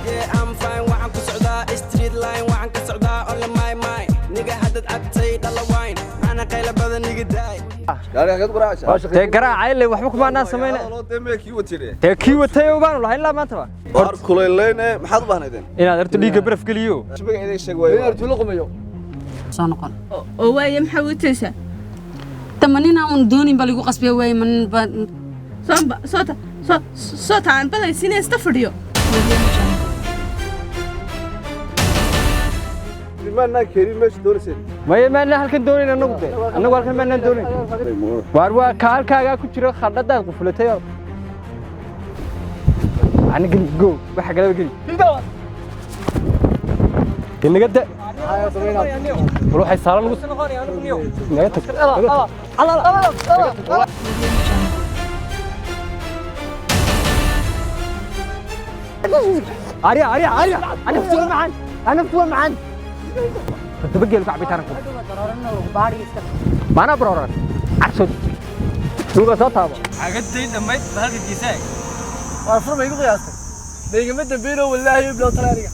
Yeah, I'm fine. Waxaan ku socdaa street line, waxaan ka socdaa only my mind. Niga haddad cabtay dhala wine, ana qayla badan iga daay. Dee garaaca ile waxba kumaanaan samayna. Dee kii watay baanu lahayn ilaa maantaba. Waar kulaylayne, maxaad u baahnaydeen? Inaad horta dhiigga baraf geliyo. Magaceeda sheeg waayo. Soo noqon. Oo waaye, maxaa witaysaa? Tamanina uun doonin baa lagu qasbaya, waaye manin baa. Soonba soota soo soo taan badaysiina ista fadhiyo. Maanaan keenin meesha doonayseen. Maya, maanaan halkan doonayn annagu, de annagu halkan maanaan doonayn. Waar waa ka halkaagaa ku jiro khadhadaad qufulatay oo ana geli go, waxa kalaba geli. Dee naga da bal, waxay saaran lagu naga tag, naga tag. Arya, arya, arya, ana fuwa macaan, ana fuwa macaan. Toddoba geel ku cabitaanku maanaa barooran carsood dhulka soo taabo. Cagadayn dhammayd bahalka giisaa. Waa fur bay igu qiyaastay, maygama dambeynoo wallaahi bilow tala aniga.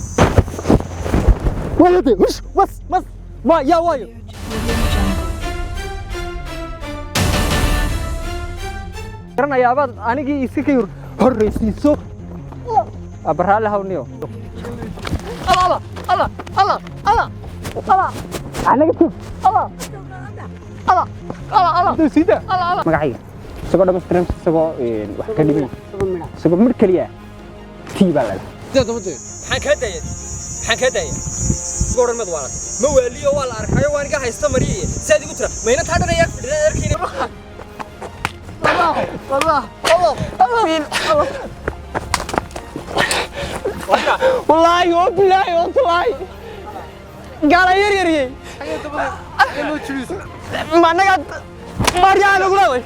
Wayade hush was mas ma yaa waayo garanayaa baad anigii iska ka horraysiiso abaraalle hawniyo. Allah Allah Allah Allah Allah, anaga tug. Allah Allah Allah Allah sida magacayga isagoo dhammaystiran, isagoo wax ka dhiman, isagoo midh keliya tii baa la Maxaan kaa daayay? Maxaan kaa daayay? Goran mad waalat ma waaliyo, waa la arkayo, waan iga haysta mariye saad igu tira mayna taa dhan ayaa fadhida arkayna. Wallaahi oo bilaahi oo tulaahi gaala yar yariyey ma annagaa maaryaa nagu leeday.